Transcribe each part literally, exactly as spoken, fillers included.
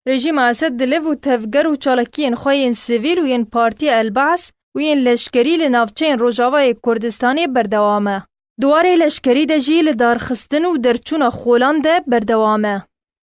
Rejîma Esed di liv û tevger û çalakiyên xwe yên sivîl û yên Partiya El Baas û yên leşkerî li navçeyên Rojavayê Kurdistanê berdewam e. Di warê leşkerî de jî li darxistin û derçûna xolan de berdewam e.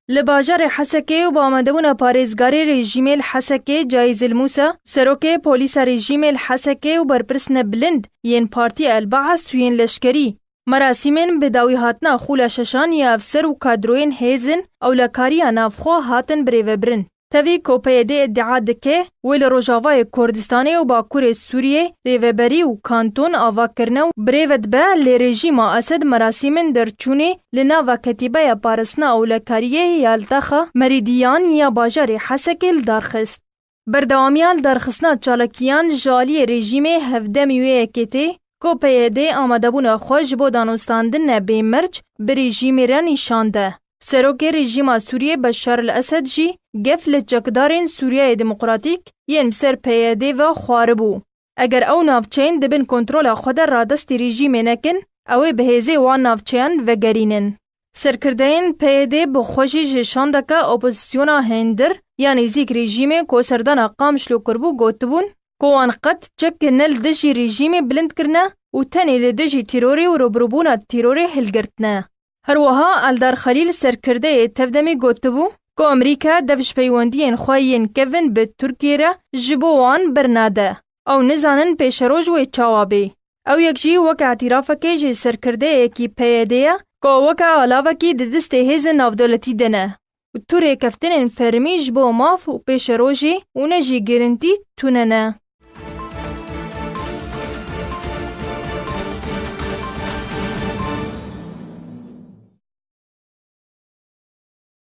Li bajarê Hesekê û bi amadebûna parêzgarê rejîmê li Hesekê Cayîzil Mûsa, serokê polîsa rejîmê li Hesekê û berpirsine bilind yên Partiya El Baas û yên leşkerî, merasîmên bi dawî hatina Xûla Şeşan ya efser û kadroyên hêzên ewlekariya navxwe hatin birêvebirin. Tevî ku P Y D îdia dike wê li Rojavayê Kurdistanê û Bakurê Sûriyê rêveberî û kanton ava kirine û birêve dibe, lê rejîma Esed merasîmên derçûnê li nava Ketîbeya Parastina Ewlekariyê ya li taxa Merîdiyan ya bajarê Hesekê li dar xist. Berdewamiya li darxistina çalakiyan ji aliyê rejîmê hevdemî wê yekê tê ku P Y D amadebûna xwe ji bo danûstandine bê merc bi rejîmê re nîşan de. Serokê rejîma Sûriyê Beşar el Esed jî gef li çekdarên Sûriyeyê Demokratîk yên bi ser P Y D ve xwaribû. Eger ew navçeyên di bin kontrola xwe de radestî rejîmê nekin, ew ê bi hêzê wan navçeyan vegerînin. Serkirdeyên P Y D bi xwe jî ji şandeke opozisyona hêndir ya nêzîk rejîmê ku serdana Qamişlo kiribû gotibûn ku wan qet çek ne li dijî rejîmê bilind kirine û tenê li dijî terorê û rûbirûbûna terorê hilgirtine. Her wiha Eldar Xelîl, serkirdeyê tevdemî gotibû ku Amerîka dev ji peywendiyên xwe yên kevin bi Tirkiyê re ji bo wan bernade. Ew nizanin pêşeroj wê çawa bê. Ew yek jî wek îtirafekê ji serkirdeyekî P Y D ye ku weke alavekî di destê hêzên navdewletî de ne û tu rêkeftinên fermî ji bo maf û pêşerojê û ne jî girintî tune ne.